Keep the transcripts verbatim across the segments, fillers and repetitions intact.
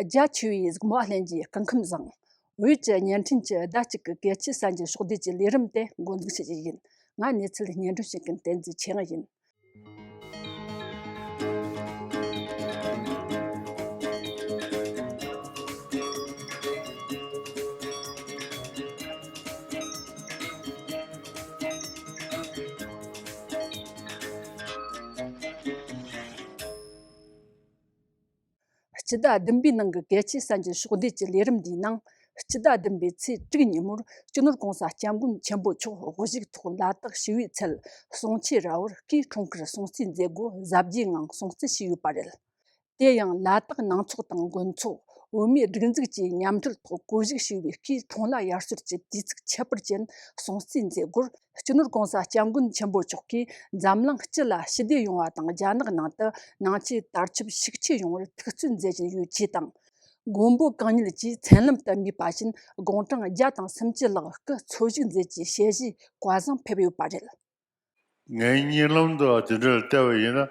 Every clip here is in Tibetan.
རྒྱ་ཆེ་བའི་གཟིགས་མོ་ལྷན་རྒྱས་སྐུ་ཁམས་བཟང་། བོད་ཀྱི་བརྙན་འཕྲིན་གྱི་ཟླ་གཅིག་གི་གལ་ཆེའི་གསར་འགྱུར་ཕྱོགས་བསྡུས་ཀྱི་ལས་རིམ་དེ་འགོ་འཛུགས་བྱེད་རྒྱུ་ཡིན། ང་གནས་ཚུལ་སྙན་སྒྲོན་བྱེད་མཁན་བསྟན་འཛིན་ཆོས་དབྱིངས་ཡིན། སྤྱི་ཟླ་བདུན་པའི་ནང་གི་གལ་ཆེའི་གསར་འགྱུར་ཕྱོགས་བསྡུས་ཀྱི་ལས་རིམ་འདིའི་ནང་། སྤྱི་ཟླ་བདུན་པའི་ཚེས་དྲུག་ཉིན་མོར་སྤྱི་ནོར་གོང་ས་སྐྱབས་མགོན་ཆེན་པོ་མཆོག་དབུ་བཞུགས་ཐོག་ལ་དྭགས་ཞི་བའི་ཚལ་གསུང་ཆོས་ར་བར་སྐུའི་འཁྲུངས་སྐར་སྲུང་བརྩིའི་མཛད་སྒོ་གཟབ་རྒྱས་ངང་སྲུང་བརྩི་བྱས་ཡོད་པ་རེད། དེ་ཡང་ལ་དྭགས་ནང་ཚོགས་དང་དགོན་ཚོགས། བོད་མིའི་སྒྲིག་འཛུགས་བཅས་མཉམ་འབྲེལ་ཐོག་བསྐོ་བཞུགས་ཞུས་པའི་སྐུའི་འཁྲུངས་ལྷ་དབྱར་གསོལ་གྱི་དུས་ཚིགས་ཁྱད་པར་ཅན་སྲུང་བརྩིའི་མཛད་སྒོར། སྤྱི་ནོར་གོང་ས་སྐྱབས་མགོན་ཆེན་པོ་མཆོག་གིས་འཛམ་གླིང་སྤྱི་ལ་ཞི་བདེ་ཡོང་བ་དང་རྒྱ་ནག་ནང་དུ་ནང་ཆོས་དར་ཁྱབ་ཤུགས་ཆེ་ཡོང་བར་ཐུགས་བརྩོན་མཛད་བཞིན་ཡོད་ཅེས་དང་། མགོན་པོ་གང་ཉིད་ཀྱིས་མཚན་ལམ་དུ་དམིགས་པ་བཞིན་དགུང་གྲངས་བརྒྱ་དང་སུམ་ཅུ་ལྷག་སྐུ་འཚོ་བཞུགས་མཛད་ཅེས་ཞལ་བཞེས་བསྐལ་བཟང་ཕེབས་ཡོད་པ་རེད། ངའི་གཉིད་ལམ་དུ་དེ་འདྲར་བལྟས་པ་ཡིན་ན།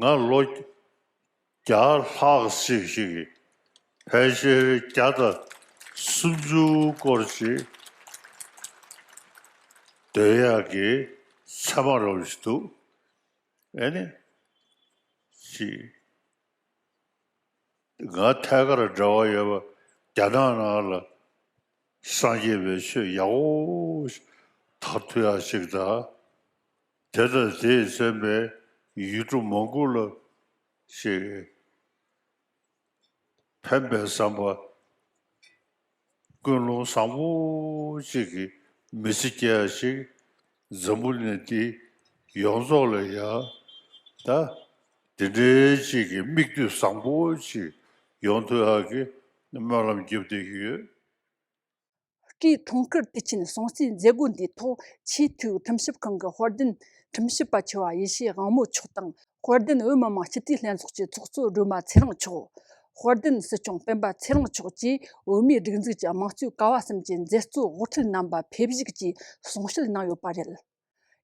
ང་ལོ་བརྒྱ་ལྷག་ཞིག་ཞིག་གི་ཕལ་ཆེར་བརྒྱ་དང་སུམ་ཅུ་སྐོར་ཞིག་སྡོད་ཡག་གི་མཚན་མ་རོབ་ཞིག་འདུག་ཨེ་ནི། ཞིག་ང་ཐད་ཀར་འབྲེལ་བ་ཡོད་པ་རྒྱ་ནག་ནང་ལ་སངས་རྒྱས་པའི་ཆོས་ཡག་པོ་ཞིག་དར་ཐུབ་ཡག་ཞིག་དང་། དེ་དང་དེས་མཚོན་པའི་ཡུལ་གྲུ་མང་པོ་ལ་ཞིག་ཕན་པའི་བསམ་པ། ཀུན་སློང་བཟང་པོ་ཅིག་གི་མི་ཚེ་སྐྱེལ་ཡ་ཞིག་འཛམ་བུ་གླིང་འདི་ཡོངས་རྫོགས་ལ་ཡ་ད་དེ་འདྲའི་ཅིག་གི་མིག་ལྟོས་བཟང་པོ་ཅིག་ཡོང་ཐུབ་ཡག་གི་སྨོན་ལམ་རྒྱབ་བསྡད་ཀྱི་ཡོད། སྐུའི་འཁྲུངས་སྐར་དུས་ཆེན་སྲུང་བརྩིའི་མཛད་སྒོ་འདིའི་ཐོག་ཆེས་མཐོའི་ཁྲིམས་ཞིབ་ཁང་གི་དཔལ་ལྡན་ཁྲིམས་ཞིབ་པ་ཆེ་བ་ཡེ་ཤེས་དབང་མོ་མཆོག་དང་། དཔལ་ལྡན་བོད་མི་མང་སྤྱི་འཐུས་ལྷན་ཚོགས་ཀྱི་ཚོགས་གཙོ་སྒྲོལ་མ་ཚེ་རིང་མཆོག་དཔལ་ལྡན་སྲིད་སྐྱོང་སྤེན་པ་ཚེ་རིང་མཆོག་བཅས་བོད་མིའི་སྒྲིག་འཛུགས་ཀྱི་དམངས་གཙོའི་ཀ་བ་གསུམ་གྱི་མཛད་གཙོ་དབུ་ཁྲིད་རྣམ་པ་ཕེབས་བཞུགས་ཀྱིས་གསུང་བཤད་གནང་ཡོད་པ་རེད།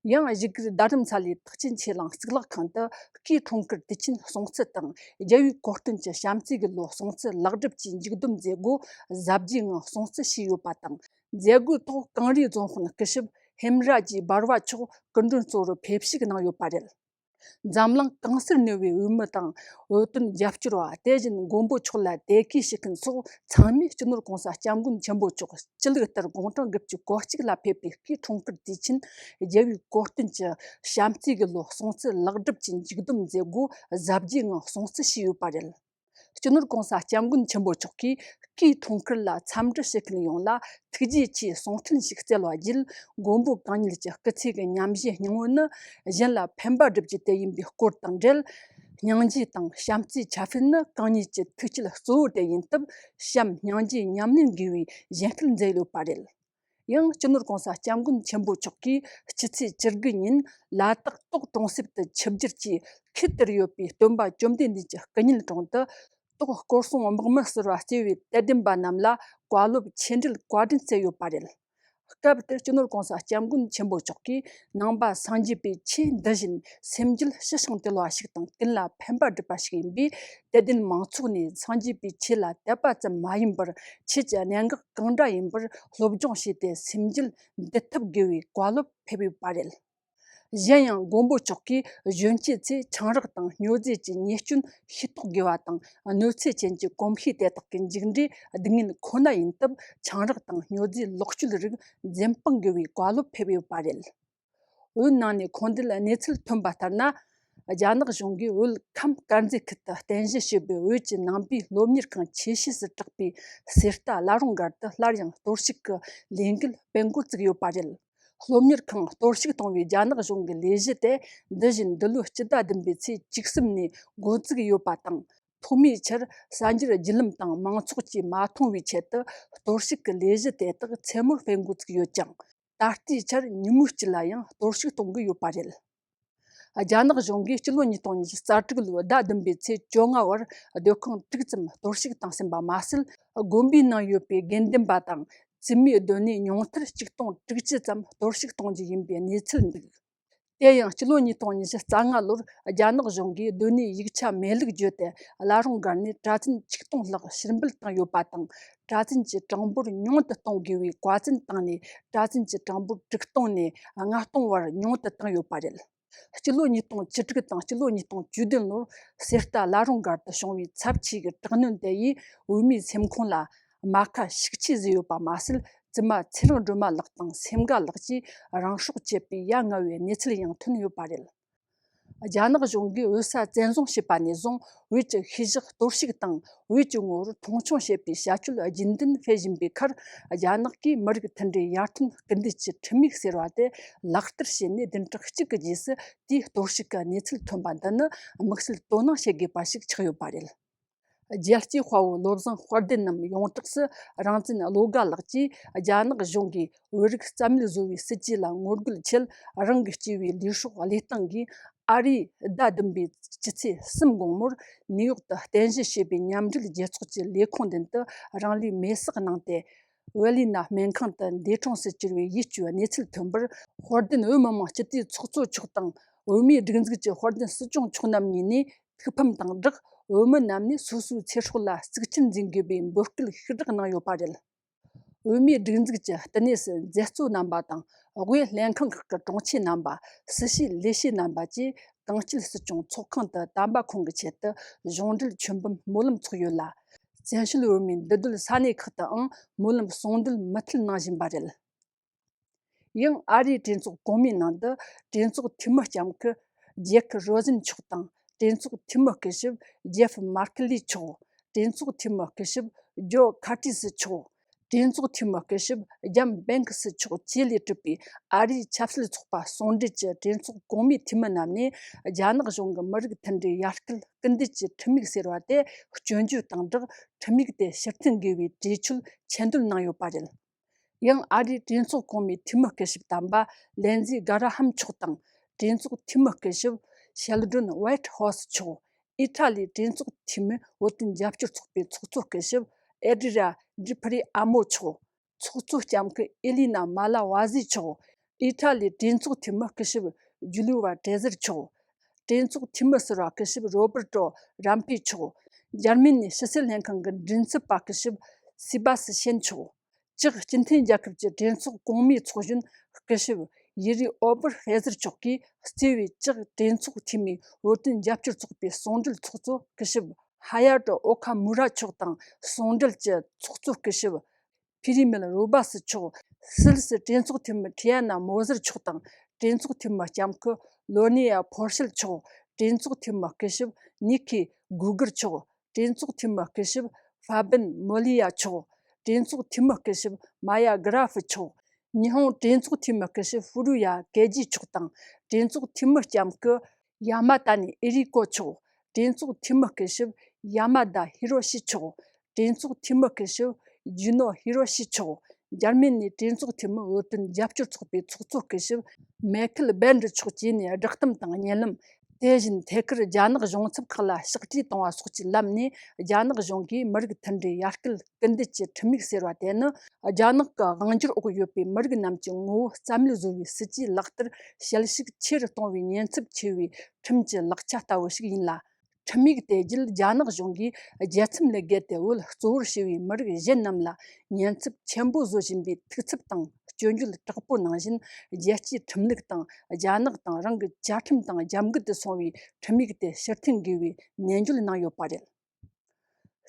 ཡང་བཞུགས་སྒར་རྡ་རམ་ས་ལའི་ཐེག་ཆེན་ཆོས་གླིང་གཙུག་ལག་ཁང་དུ་སྐུའི་འཁྲུངས་སྐར་དུས་ཆེན་སྲུང་བརྩི་དང་རྒྱལ་བའི་གོ་སྟོན་གྱི་བྱམས་བརྩེ་གི་ལོ་སྲུང་བརྩི་ལེགས་གྲུབ་ཀྱི་མཇུག་བསྡོམས་མཛད་སྒོ་གཟབ་རྒྱས་ངང་སྲུང་བརྩི་བྱས་ཡོད་པ་དང་། མཛད་སྒོའི་ཐོག་གངས་རིའི་རྫོང་དཔོན་སྐུ་ཞབས་ཧེམ་ར་ཇི་སྦར་བ་མཆོག་སྐུ་མགྲོན་གཙོ་བོར་ཕེབས་བཞུགས་གནང་ཡོད་པ་རེད། འཛམ་གླིང་གང་སར་གནས་པའི་བོད་མི་དང་བོད་དོན་རྒྱབ་སྐྱོར་བ། དེ་བཞིན་མགོན་པོ་མཆོག་ལ་དད་གུས་བྱེད་མཁན་སོགས་ཚང་མས་སྤྱི་ནོར་གོང་ས་སྐྱབས་མགོན་ཆེན་པོ་མཆོག་སྤྱི་ལུགས་ལྟར་དགུང་གྲངས་དགུ་བཅུ་གོ་གཅིག་ལ་ཕེབས་པའི་སྐུའི་འཁྲུངས་སྐར་དུས་ཆེན་རྒྱལ་བའི་གོ་སྟོན་གྱི་བྱམས་བརྩེ་གི་ལོ་སྲུང་བརྩི་ལེགས་གྲུབ་ཀྱི་མཇུག་བསྡོམས་མཛད་སྒོ་གཟབ་རྒྱས་ངང་སྲུང་བརྩི་བྱས་ཡོད་པ་རེད། སྤྱི་ནོར་གོང་ས་སྐྱབས་མགོན་ཆེན་པོ་མཆོག་གིས་སྐུའི་འཁྲུངས་སྐར་ལ་འཚམས་འདྲི་བྱེད་མཁན་ཡོངས་ལ་ཐུགས་རྗེ་ཆེའི་གསུང་འཕྲིན་ཞིག་སྩལ་བ་བརྒྱུད། མགོན་པོ་གང་ཉིད་ཀྱི་སྐུ་ཚེ་གི་ཉམས་བཞེས་སྙིང་པོ་ནི་གཞན་ལ་ཕན་པ་སྒྲུབ་རྒྱུ་དེ་ཡིན་པའི་སྐོར་དང་འབྲེལ། སྙིང་རྗེ་དང་བྱམས་བརྩེའི་ཆ་ཤས་ནི་གང་ཉིད་ཀྱི་ཐུགས་བསྐྱེད་གཙོ་བོ་དེ་ཡིན་སྟབས། བྱམས་སྙིང་རྗེ་ཉམས་ལེན་དགོས་པའི་གཞེན་སྐུལ་མཛད་ཡོད་པ་རེད། ཡང་སྤྱི་ནོར་གོང་ས་སྐྱབས་མགོན་ཆེན་པོ་མཆོག་གིས་ཕྱི་ཚེས་བཅུ་དགུ་ཉིན་ལ་དྭགས་ཏོག་གྲོང་གསེབ་ཏུ་ཆིབས་བསྒྱུར་གྱིས་ཁུལ་དེར་ཡོད་པའི་སྟོན་པ་བཅོམ་ལྡན་འདས་ཀྱི་སྐུ་བརྙན་དྲུང་དུ་ཏོག་སྐོར་སྲུང་དམག་མི་ཟུར་པ་གཙོས་པའི་དད་ལྡན་པ་རྣམས་ལ་བཀའ་སློབ་ཆེད་འགྲེལ་བཀའ་དྲིན་སྩལ་ཡོད་པ་རེད། སྐབས་དེར་སྤྱི་ནོར་གོང་ས་སྐྱབས་མགོན་ཆེན་པོ་མཆོག་གིས་ནང་པ་སངས་རྒྱས་པའི་ཆོས་འདི་བཞིན་སེམས་རྒྱུད་ཕྱི་བྱང་དུལ་བ་ཞིག་དང་ཀུན་ལ་ཕན་པ་སྒྲུབ་པ་ཞིག་ཡིན་པས། དད་ལྡན་མང་ཚོགས་ནས་སངས་རྒྱས་པའི་ཆོས་ལ་དད་པ་ཙམ་མ་ཡིན་པར་ཆོས་ཀྱི་གནད་འགག་གང་འདྲ་ཡིན་པར་སློབ་སྦྱོང་བྱས་ཏེ་སེམས་རྒྱུད་འདུལ་ཐབས་དགོས་པའི་བཀའ་སློབ་ཕེབས་ཡོད་པ་རེད། གཞན་ཡང་མགོན་པོ་མཆོག་གིས་གཞོན་སྐྱེས་ཚོས་ཆང་རག་དང་སྨྱོ་རྫས་ཀྱི་ཉེས་སྐྱོན་ཤེས་རྟོགས་དགོས་པ་དང་། གནོད་འཚེ་ཅན་གྱི་གོམས་གཤིས་དེ་དག་གི་མཇུག་འབྲས་སྡུག་བསྔལ་ཁོ་ན་ཡིན་སྟབས། ཆང་རག་དང་སྨྱོ་རྫས་ལོག་སྤྱོད་རིགས་འཛེམ་སྤང་དགོས་པའི་བཀའ་སློབ་ཕེབས་ཡོད་པ་རེད། བོད་ནང་ནས་ཁོངས་འདུས་གནས་ཚུལ་ཐོན་པ་ལྟར་ན། རྒྱ་ནག་གཞུང་གིས་བོད་ཁམས་དཀར་མཛེས་ཁུལ་དུ་རྟེན་གཞི་བྱས་པའི་བོད་ཀྱི་ནང་པའི་སློབ་གཉེར་ཁང་ཆེ་ཤོས་སུ་གྲགས་པའི་གསེར་རྟ་བླ་རུང་སྒར་དུ་སླར་ཡང་གཏོར་བཤིག་གི་ལས་འགུལ་སྤེལ་འགོ་བཙུགས་ཡོད་པ་རེད། སློབ་གཉེར་ཁང་གཏོར་བཤིག་གཏོང་བའི་རྒྱ་ནག་གཞུང་གི་ལས་གཞི་དེ་འདི་བཞིན་འདི་ལོའི་སྤྱི་ཟླ་བདུན་པའི་ཚེས་བཅུ་གསུམ་ནས་འགོ་བཙུགས་ཡོད་པ་དང་། ཐོག་མའི་ཆར་གསར་འགྱུར་བརྒྱུད་ལམ་དང་མང་ཚོགས་ཀྱིས་མ་མཐོང་བའི་ཆེད་དུ་གཏོར་བཤིག་གི་ལས་གཞི་དེ་དག་མཚན་མོར་སྤེལ་འགོ་བཙུགས་ཡོད་ཀྱང་། ད་ལྟའི་ཆར་ཉིན་མོའི་དཀྱིལ་ལ་ཡང་གཏོར་བཤིག་གཏོང་གི་ཡོད་པ་རེད། རྒྱ་ནག་གཞུང་གིས་སྤྱི་ལོ་ཉིས་སྟོང་ཉི་ཤུ་རྩ་དྲུག་ལོའི་ཟླ་བདུན་པའི་ཚེས་བཅོ་ལྔ་བར་སྡོད་ཁང་དྲུག་ཙམ་གཏོར་བཤིག་བཏང་ཟིན་པ་མ་ཟད། དགོན་པའི་ནང་ཡོད་པའི་དགེ་འདུན་པ་དང་བཙུན་མའི་སྡོད་གནས་ཉུང་མཐར་ཆིག་སྟོང་དྲུག་ཅུ་ཙམ་གཏོར་བཤིག་གཏོང་རྒྱུ་ཡིན་པའི་གནས་ཚུལ་འདུག་དེ་ཡང་སྤྱི་ལོ་ཉིས་སྟོང་ཉི་ཤུ་རྩ་ལྔ་ལོར་རྒྱ་ནག་གཞུང་གིས་སྡོད་གནས་ཡིག་ཆ་མེད་ལུགས་བརྗོད་དེ། བླ་རུང་སྒར་ནས་གྲྭ་བཙུན་ཆིག་སྟོང་ལྷག་ཕྱིར་འབུད་བཏང་ཡོད་པ་དང་། གྲྭ་བཙུན་གྱི་གྲངས་འབོར་ཉུང་དུ་གཏོང་དགོས་པའི་བཀའ་བཙན་བཏང་ནས། གྲྭ་བཙུན་གྱི་གྲངས་འབོར་དྲུག་སྟོང་ནས་ལྔ་སྟོང་བར་ཉུང་དུ་བཏང་ཡོད་པ་རེད། སྤྱི་ལོ་ཉིས་སྟོང་བཅུ་དྲུག་དང་སྤྱི་ལོ་ཉིས་སྟོང་བཅུ་བདུན་ལོར་གསེར་རྟ་བླ་རུང་སྒར་དུ་བྱུང་བའི་ཚབས་ཆེ་གི་དྲག་གནོན་དེ་ཡིས་བོད་མིའི་སེམས་ཁོང་ལ་རྨ་ཁ་ཤུགས་ཆེ་བཟོས་ཡོད་པ་མ་ཟད། བཙུན་མ་ཚེ་རིང་སྒྲོལ་མ་ལགས་དང་སེམས་དགའ་ལགས་ཀྱིས་རང་སྲོག་བཅད་པའི་ཡ་ང་བའི་གནས་ཚུལ་ཡང་ཐོན་ཡོད་པ་རེད། རྒྱ་ནག་གཞུང་གིས་བོད་ས་བཙན་བཟུང་བྱས་པ་ནས་བཟུང་བོད་ཀྱི་ཤེས་བཞག་གཏོར་བཤིག་དང་བོད་ཀྱི་ངོ་བོར་མཐོང་ཆུང་བྱེད་པའི་བྱ་སྤྱོད་རྒྱུན་ལྡན་སྤེལ་བཞིན་པའི་ཁར། རྒྱ་ནག་གིས་མི་རིགས་མཐུན་སྒྲིལ་ཡར་ཐོན་སྐུལ་འདེད་ཀྱི་ཁྲིམས་ཡིག་ཟེར་བ་དེ་ལག་བསྟར་བྱས་ནས་བདུན་ཕྲག་གཅིག་གི་རྗེས་སུ་དེའི་གཏོར་བཤིག་གི་གནས་ཚུལ་ཐོན་པ་འདི་ནི་དམིགས་བསལ་དོ་སྣང་བྱེད་དགོས་པ་ཞིག་ཆགས་ཡོད་པ་རེད། རྒྱལ་གཅེས་དཔའ་བོ་བློ་བཟང་དཔལ་ལྡན་ནམ་ཡོངས་གྲགས་སུ་རང་བཙན་བློ་དགའ་ལགས་ཀྱིས། རྒྱ་ནག་གཞུང་གིས་བོད་རིགས་རྩ་མེད་བཟོ་བའི་སྲིད་ཇུས་ལ་ངོ་རྒོལ་ཆེད། རང་གིས་གཙོས་པའི་ལས་སྲོག་བློས་བཏང་གིས། ཨ་རིའི་ཟླ་བདུན་པའི་སྤྱི་ཚེས་གསུམ་དགོང་མོར་ནིའུ་ཡོག་ཏུ་རྟེན་གཞི་བྱས་པའི་མཉམ་འབྲེལ་རྒྱལ་ཚོགས་ཀྱི་ལས་ཁུངས་མདུན་དུ་རང་ལུས་མེར་བསྲེགས་གནང་སྟེ། ཝེ་ལི་ན་སྨན་ཁང་དུ་འདས་གྲོངས་སུ་གྱུར་བའི་ཡིད་སྐྱོའི་གནས་ཚུལ་ཐོན་པར། དཔལ་ལྡན་བོད་མི་མང་སྤྱི་འཐུས་ཚོགས་གཙོ་མཆོག་དང་། བོད་མིའི་སྒྲིག་འཛུགས་ཀྱི་དཔལ་ལྡན་སྲིད་སྐྱོང་མཆོག་རྣམ་གཉིས་ནས། ཐུགས་ཕམ་དང་སྦྲགས། བོད་མི་རྣམས་ནས་སོ་སོའི་ཚེ་སྲོག་ལ་གཙིགས་ཆེན་འཛིན་དགོས་པའི་འབོད་སྐུལ་ཤུགས་དྲག་གནང་ཡོད་པ་རེད། བོད་མིའི་སྒྲིག་འཛུགས་ཀྱི་བསྟི་གནས་སུ་མཛད་གཙོ་རྣམ་པ་དང་། དབུས་ལྷན་ཁང་ཁག་གི་དྲུང་ཆེ་རྣམ་པ། སྲིད་ཞུའི་ལས་བྱེད་རྣམ་པ་བཅས་གངས་སྐྱིད་སྲིད་སྐྱོང་ཚོགས་ཁང་དུ་དམ་པ་ཁོང་གི་ཆེད་དུ་གཞུང་འབྲེལ་མཆོད་འབུལ་སྨོན་ལམ་ཚོགས་ཡོད་ལ། བཙན་བྱོལ་བོད་མིའི་འདུས་སྡོད་ས་གནས་ཁག་ཏུའང་སྨོན་ལམ་གསུང་འདོན་མུ་མཐུད་གནང་བཞིན་པ་རེད། ཡང་ཨ་རིའི་གྲོས་ཚོགས་གོང་མའི་ནང་དུ། གྲོས་ཚོགས་འཐུས་མི་ལྕམ་སྐུ་ཇེ་ཁི་རོ་ཟན་མཆོག་དང་། གྲོས་ཚོགས་འཐུས་མི་སྐུ་ཞབས་ཇེ་ཧྥ་མར་ཁི་ལི་མཆོག་གྲོས་ཚོགས་འཐུས་མི་སྐུ་ཞབས་ཇོ་ཁ་ཏི་སི་མཆོག་གྲོས་ཚོགས་འཐུས་མི་སྐུ་ཞབས་ཇམ་བེང་ཀི་སི་མཆོག་བཅས་ལས་གྲུབ་པའི་ཨ་རིའི་ཆབ་སྲིད་ཚོགས་པ་ཟུང་འབྲེལ་གྱི་གྲོས་ཚོགས་གོང་མའི་འཐུས་མི་རྣམས་ནས། རྒྱ་ནག་གཞུང་གི་མི་རིགས་མཐུན་སྒྲིལ་ཡར་སྐུལ་སྐུལ་འདེད་ཀྱི་ཁྲིམས་ཡིག་ཟེར་བ་དེ་སྐྱོན་བརྗོད་དང་སྦྲགས། ཁྲིམས་ཡིག་དེ་ཕྱིར་འཐེན་དགོས་པའི་གྲོས་ཆོད་ཆེད་འདོན་གནང་ཡོད་པ་རེད། ཡང་ཨ་རིའི་གྲོས་ཚོགས་གོང་མའི་འཐུས་མི་སྐུ་ཞབས་དམ་པ་ལིན་ཛི་གྷ་ར་ཧམ་མཆོག་དང་། གྲོས་ཚོགས་འཐུས་མི་སྐུ་ཞབས་ཤེལ་ཌོན་ཝེ་ཊི་ཧོ་སི་མཆོག་ཨི་ཊ་ལིའི་གྲོས་ཚོགས་འཐུས་མི་བོད་དོན་རྒྱབ་སྐྱོར་ཚོགས་པའི་ཚོགས་གཙོ་སྐུ་ཞབས་ཨེ་ཌི་ར་ཌི་ཕ་རི་ཨ་མོ་མཆོག་ཚོགས་གཙོ་ལྕམ་སྐུ་ཨེ་ལི་ན་མ་ལ་ཝ་ཟི་མཆོག་ཨི་ཊ་ལིའི་གྲོས་ཚོགས་འཐུས་མི་སྐུ་ཞབས་ཇུ་ལི་ཝ་ཏྲེ་ཟེར་མཆོག་གྲོས་ཚོགས་འཐུས་མི་ཟུར་པ་སྐུ་ཞབས་རོ་བར་ཏོ་རམ་པི་མཆོག་འཇར་མན་ནས་ཕྱི་སྲིད་ལྷན་ཁང་གི་མགྲིན་ཚབ་པ་སྐུ་ཞབས་སི་བྷ་སི་ཤན་མཆོག་ཅེག་སྤྱི་མཐུན་རྒྱལ་ཁབ་ཀྱི་གྲོས་ཚོགས་གོང་མའི་ཚོགས་གཞོན་སྐུ་ཞབས་ཡེ་རི་ཨོ་བར་ཧེ་ཟེར་མཆོག་གིས་གཙོས་པའི་ཅེག་གྲོས་ཚོགས་འཐུས་མིའི་བོད་དོན་རྒྱབ་སྐྱོར་ཚོགས་པའི་ཟུང་འབྲེལ་ཚོགས་གཙོ་སྐུ་ཞབས་ཧ་ཡ་ཏོ་ཨོ་ཁ་མུ་ར་མཆོག་དང་། ཟུང་འབྲེལ་གྱི་ཚོགས་གཙོ་སྐུ་ཞབས་ཕི་རི་མེལ་རོ་བྷ་སི་མཆོག་སིལ་སི་གྲོས་ཚོགས་འཐུས་མི་ཁྲི་ཡ་ན་མོ་ཟེར་མཆོག་དང་། གྲོས་ཚོགས་འཐུས་མི་ལྕམ་སྐུ་ལོ་ནི་ཡ་ཕོར་ཤེལ་མཆོག་གྲོས་ཚོགས་འཐུས་མི་སྐུ་ཞབས་ནི་ཁི་གུ་གར་མཆོག་གྲོས་ཚོགས་འཐུས་མི་སྐུ་ཞབས་ཧྥ་བན་མོ་ལི་ཡ་མཆོག་གྲོས་ཚོགས་འཐུས་མི་སྐུ་ཞབས་མ་ཡ་གྷ་ར་ཧྥི་མཆོག་ཉི་ཧོང་གྲོས་ཚོགས་འཐུས་མི་སྐུ་ཞབས་ཧྥུ་རུ་ཡ་ཀེ་ཇི་མཆོག་དང་། གྲོས་ཚོགས་འཐུས་མི་ལྕམ་སྐུ་ཡ་མ་ཏ་ནི་ཨེ་རི་ཀོ་མཆོག་གྲོས་ཚོགས་འཐུས་མི་སྐུ་ཞབས་ཡ་མ་ད་ཧི་རོ་ཤི་མཆོག་གྲོས་ཚོགས་འཐུས་མི་སྐུ་ཞབས་ཇུ་ནོ་ཧི་རོ་ཤི་མཆོག་འཇར་མན་ནས་གྲོས་ཚོགས་འཐུས་མི་བོད་དོན་རྒྱབ་སྐྱོར་ཚོགས་པའི་ཚོགས་གཙོ་སྐུ་ཞབས་མེ་ཁེལ་བེན་ཌི་མཆོག་བཅས་ནས་བསྒྲགས་གཏམ་དང་བརྙན་ལམ། དེ་བཞིན་ཐད་ཀར་རྒྱ་ནག་གཞུང་ཚབ་ཁག་ལ་ཕྱག་བྲིས་བཏང་བ་སོགས་ཀྱི་ལམ་ནས། རྒྱ་ནག་གཞུང་གིས་མི་རིགས་མཐུན་སྒྲིལ་ཡར་སྐུལ་སྐུལ་འདེད་ཀྱི་ཁྲིམས་ཡིག་ཟེར་བ་དེ་ནི། རྒྱ་ནག་གི་དབང་སྒྱུར་འོག་ཡོད་པའི་མི་རིགས་རྣམས་ཀྱི་ངོ་བོ་རྩ་མེད་བཟོ་བའི་སྲིད་ཇུས་ལག་བསྟར་ཞལ་ཞིག་ཆེ་རུ་གཏོང་བའི་ཉེན་ཚབས་ཆེ་བའི་ཁྲིམས་ཀྱི་ལག་ཆ་ལྟ་བུ་ཞིག་ཡིན་ལ། ཁྲིམས་ཡིག་དེ་བརྒྱུད་རྒྱ་ནག་གཞུང་གིས་རྒྱལ་མཚམས་ལས་བརྒལ་ཏེ་བོད་གཙོ་བོར་བྱས་པའི་མི་རིགས་གཞན་རྣམས་ལ་ཉེན་ཚབས་ཆེན་པོ་བཟོ་བཞིན་པའི་ཐུགས་འཚབ་དང་སྐྱོན་བརྗོད་དྲག་པོ་ནང་བཞིན། རྒྱལ་སྤྱིའི་ཁྲིམས་ལུགས་དང་རྒྱ་ནག་དང་རང་གི་བཅའ་ཁྲིམས་དང་རྒྱབ་འགལ་དུ་སོང་བའི་ཁྲིམས་ཡིག་དེ་ཕྱིར་འཐེན་དགོས་པའི་ནན་བརྗོད་གནང་ཡོད་པ་རེད།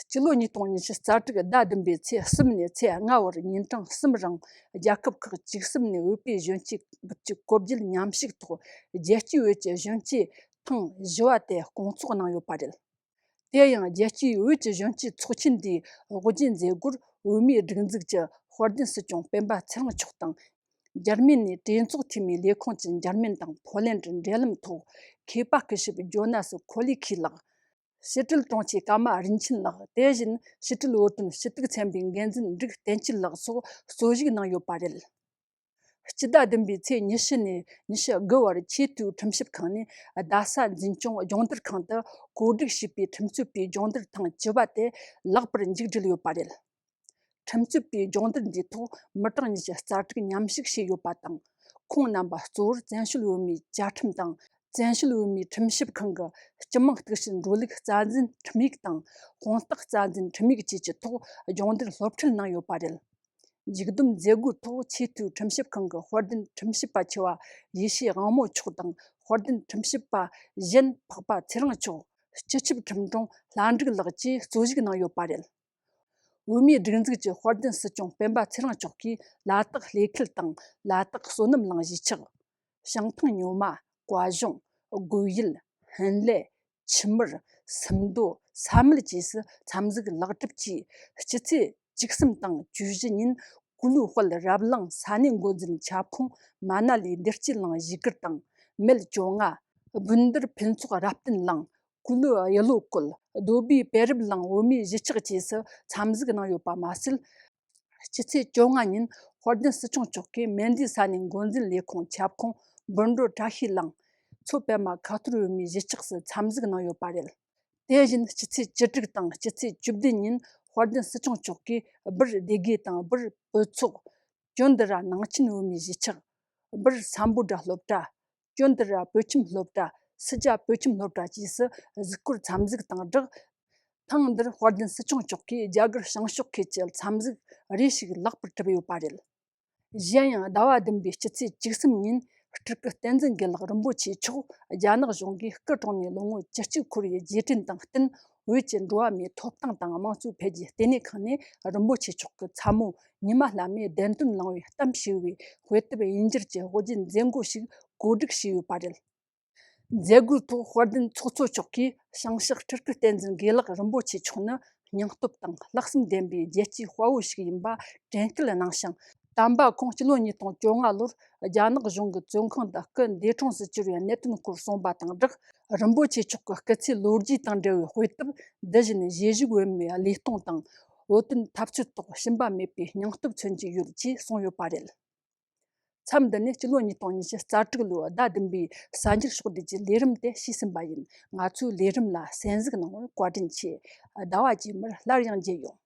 སྤྱི་ལོ་ཉིས་སྟོང་ཉི་ཤུ་རྩ་དྲུག་ཟླ་བདུན་པའི་ཚེས་གསུམ་ནས་ཚེས་ལྔ་བར་ཉིན་གྲངས་གསུམ་རིང་རྒྱལ་ཁབ་ཁག་བཅུ་གསུམ་ནས་བོད་པའི་གཞོན་སྐྱེས་དགུ་བཅུ་གོ་བརྒྱད་མཉམ་ཞུགས་ཐོག་རྒྱལ་སྤྱིའི་བོད་ཀྱི་གཞོན་སྐྱེས་ཐེངས་བཞི་བ་དེ་སྐོང་ཚོགས་གནང་ཡོད་པ་རེད། དེ་ཡང་རྒྱལ་སྤྱིའི་བོད་ཀྱི་གཞོན་སྐྱེས་ཚོགས་ཆེན་འདིའི་དབུ་འབྱེད་མཛད་སྒོར་བོད་མིའི་སྒྲིག་འཛུགས་ཀྱི་དཔལ་ལྡན་སྲིད་སྐྱོང་སྤེན་པ་ཚེ་རིང་མཆོག་དང་། འཇར་མན་ནས་གྲོས་ཚོགས་འཐུས་མིའི་ལས་ཁུངས་ཀྱི་འཇར་མན་དང་ཕོ་ལན་ཌི་འབྲེལ་ལམ་ཐོག་མཁས་པ་སྐུ་ཞབས་ཇོ་ནཱ་སི་ཁོ་ལི་ཁི་ལགས། ཕྱི་དྲིལ་དྲུང་ཆེ་ཀརྨ་རིན་ཆེན་ལགས། དེ་བཞིན་ཕྱི་དྲིལ་བོད་དོན་ཞུ་གཏུག་ཚན་པའི་འགན་འཛིན་འབྲུག་བསྟན་སྐྱིད་ལགས་སོགས་གཙོ་བཞུགས་གནང་ཡོད་པ་རེད། སྤྱི་ཟླ་བདུན་པའི་ཚེས་ཉི་ཤུ་ནས་ཉི་ཤུ་དགུ་བར་ཆེས་མཐོའི་ཁྲིམས་ཞིབ་ཁང་ནས་རྡ་ས་འཛིན་སྐྱོང་སྦྱོང་བརྡར་ཁང་དུ་གོ་སྒྲིག་བྱས་པའི་ཁྲིམས་རྩོད་པའི་སྦྱོང་བརྡར་ཐེངས་བཅུ་བ་དེ་ལེགས་པར་མཇུག་བསྒྲིལ་ཡོད་པ་རེད། ཁྲིམས་རྩོད་པའི་སྦྱོང་བརྡར་འདིའི་ཐོག་མི་གྲངས་ཉི་ཤུ་རྩ་དྲུག་མཉམ་ཞུགས་བྱས་ཡོད་པ་དང་། ཁོང་རྣམ་པ་གཙོ་བོར་བཙན་བྱོལ་བོད་མིའི་བཅའ་ཁྲིམས་དང་། བཙན་བྱོལ་བོད་མིའི་ཁྲིམས་ཞིབ་ཁང་གི་སྤྱི་དམངས་གཏུག་བཤེར་འགྲོ་ལུགས་རྩ་འཛིན་ཁྲིམས་ཡིག་དང་། དཔང་རྟགས་རྩ་འཛིན་ཁྲིམས་ཡིག་བཅས་ཀྱི་ཐོག་སྦྱོང་བརྡར་སློབ་ཁྲིད་གནང་ཡོད་པ་རེད། མཇུག་བསྡོམས་མཛད་སྒོའི་ཐོག་ཆེས་མཐོའི་ཁྲིམས་ཞིབ་ཁང་གི་དཔལ་ལྡན་ཁྲིམས་ཞིབ་པ་ཆེ་བ་ཡེ་ཤེས་དབང་མོ་མཆོག་དང་། དཔལ་ལྡན་ཁྲིམས་ཞིབ་པ་གཞན་འཕགས་པ་ཚེ་རིང་མཆོག་སྤྱི་ཁྱབ་ཁྲིམས་དྲུང་ལྷ་འབྲུག་ལགས་ཀྱིས་གཙོ་བཞུགས་གནང་ཡོད་པ་རེད། བོད་མིའི་སྒྲིག་འཛུགས་ཀྱི་དཔལ་ལྡན་སྲིད་སྐྱོང་སྤེན་པ་ཚེ་རིང་མཆོག་གིས་ལ་དྭགས་གླེ་ཁུལ་དང་། ལ་དྭགས་བསོད་ནམས་གླིང་གཞིས་ཆགས། བྱང་ཐང་སྨྱོན་མ། བཀའ་གཞུང་། དགོས་ཡུལ། ཧིན་ལས། ཆུ་དམར། སུམ་མདོ། ས་མལ་བཅས་སུ་འཚམས་གཟིགས་ལེགས་གྲུབ་ཀྱིས། སྤྱི་ཚེས་བཅུ་གསུམ་དང་བཅུ་བཞི་ཉིན་ཀུ་ལུ་དཔལ་རབ་གླིང་ས་གནས་འགོ་འཛིན་ཁྱབ་ཁོངས་མ་ན་ལི་བདེ་སྐྱིད་གླིང་གཞིས་སྒར་དང་། མེད་བཅོ་ལྔ། སྦུན་ཟླར་ཕུན་ཚོགས་རབ་བརྟན་གླིང་། ཀུ་ལུ་གཡུ་ལོ་སྐོར། རྡོ་སྦིས་དཔལ་རབ་གླིང་བོད་མིའི་གཞིས་ཆགས་བཅས་སུ་འཚམས་གཟིགས་གནང་ཡོད་པ་མ་ཟད། སྤྱི་ཚེས་བཅོ་ལྔ་ཉིན་དཔལ་ལྡན་སྲིད་སྐྱོང་མཆོག་གིས་མན་ཌི་ས་གནས་འགོ་འཛིན་ལས་ཁུངས་ཁྱབ་ཁོངས་སྦུན་གྲོལ་བཀྲ་ཤིས་གླིང་། མཚོ་པདྨ་ཁ་ཐོར་བོད་མིའི་གཞིས་ཆགས་སུ་འཚམས་གཟིགས་གནང་ཡོད་པ་རེད། དེ་བཞིན་སྤྱི་ཚེས་བཅུ་དྲུག་དང་སྤྱི་ཚེས་བཅུ་བདུན་ཉིན་དཔལ་ལྡན་སྲིད་སྐྱོང་མཆོག་གིས་སྦིར་སྡེ་དགེ་དང་སྦིར་བོད་ཚོགས། ཅོན་དི་ར་ནང་ཆེན་བོད་མིའི་གཞིས་ཆགས། སྦིར་སམ་བྷོ་ཊ་སློབ་གྲྭ། ཅོན་དི་ར་བོད་ཁྱིམ་སློབ་གྲྭ། སི་ཇ་བོད་ཁྱིམ་སློབ་གྲྭ་བཅས་སུ་གཟིགས་སྐོར་འཚམས་གཟིགས་དང་སྦྲགས། ཐེངས་འདིར་དཔལ་ལྡན་སྲིད་སྐྱོང་མཆོག་གིས་རྒྱ་གར་བྱང་ཕྱོགས་ཁུལ་གྱི་འཚམས་གཟིགས་རེ་ཞིག་ལེགས་པར་གྲུབ་ཡོད་པ་རེད། གཞན་ཡང་ཟླ་བ་བདུན་པའི་སྤྱི་ཚེས་བཅུ་གསུམ་ཉིན་སྤྲུལ་སྐུ་བསྟན་འཛིན་དགེ་ལེགས་རིན་པོ་ཆེ་མཆོག་རྒྱ་ནག་གཞུང་གིས་སྐུ་གྲོངས་ནས་ལོ་ངོ་བཅུ་གཅིག་འཁོར་བའི་རྗེས་དྲན་དང་བསྟུན། བོད་ཀྱི་འགྲོ་བ་མིའི་ཐོབ་ཐང་དང་དམངས་གཙོའི་འཕེལ་རྒྱས་ལྟེ་གནས་ཁང་ནས་རིན་པོ་ཆེ་མཆོག་གི་ཚ་མོ་ཉི་མ་བླ་མས་བདེན་དོན་གླེང་བའི་གཏམ་ཞེས་པའི་དཔེ་དེབ་དབྱིན་འགྱུར་གྱི་དབུ་འབྱེད་མཛད་སྒོ་ཞིག་གོ་སྒྲིག་བྱས་ཡོད་པ་རེད། མཛད་སྒོའི་ཐོག་དཔལ་ལྡན་ཚོགས་གཙོ་མཆོག་གིས་བྱང་ཕྱོགས་སྤྲུལ་སྐུ་བསྟན་འཛིན་དགེ་ལེགས་རིན་པོ་ཆེ་མཆོག་ནི་སྙིང་སྟོབས་དང་ལྷག་བསམ་ལྡན་པའི་རྒྱལ་གཅེས་དཔའ་བོ་ཞིག་ཡིན་པ་དྲན་སྐུལ་གནང་ཞིང་། དམ་པ་ཁོང་སྤྱི་ལོ་ཉིས་སྟོང་བཅོ་ལྔ་ལོར་རྒྱ་ནག་གཞུང་གི་བཙོན་ཁང་དུ་སྐུ་འདས་གྲོངས་སུ་གྱུར་བའི་གནད་དོན་སྐོར་གསུངས་པ་དང་སྦྲགས། རིན་པོ་ཆེ་མཆོག་གི་སྐུ་ཚེའི་ལོ་རྒྱུས་དང་འབྲེལ་བའི་དཔེ་དེབ་འདི་བཞིན་བཞེས་བཞུགས་བོད་མིའི་བློས་གཏོང་དང་བོད་དོན་འཐབ་རྩོད་ཐོག་ཞུམ་པ་མེད་པའི་སྙིང་སྟོབས་མཚོན་གྱི་ཡོད་ཅེས་གསུངས་ཡོད་པ་རེད། མཚམས་འདི་ནས་སྤྱི་ལོ་ཉིས་སྟོང་ཉི་ཤུ་རྩ་དྲུག་ལོའི་ཟླ་བདུན་པའི་གསར་འགྱུར་ཕྱོགས་བསྒྲིགས་ཀྱི་ལས་རིམ་དེ་ཞུས་ཟིན་པ་ཡིན། ང་ཚོའི་ལས་རིམ་ལ་གསན་གཟིགས་གནང་བར་བཀའ་དྲིན་ཆེ། ཟླ་བ་རྗེས་མར་སླར་ཡང་མཇལ་ཡོང་།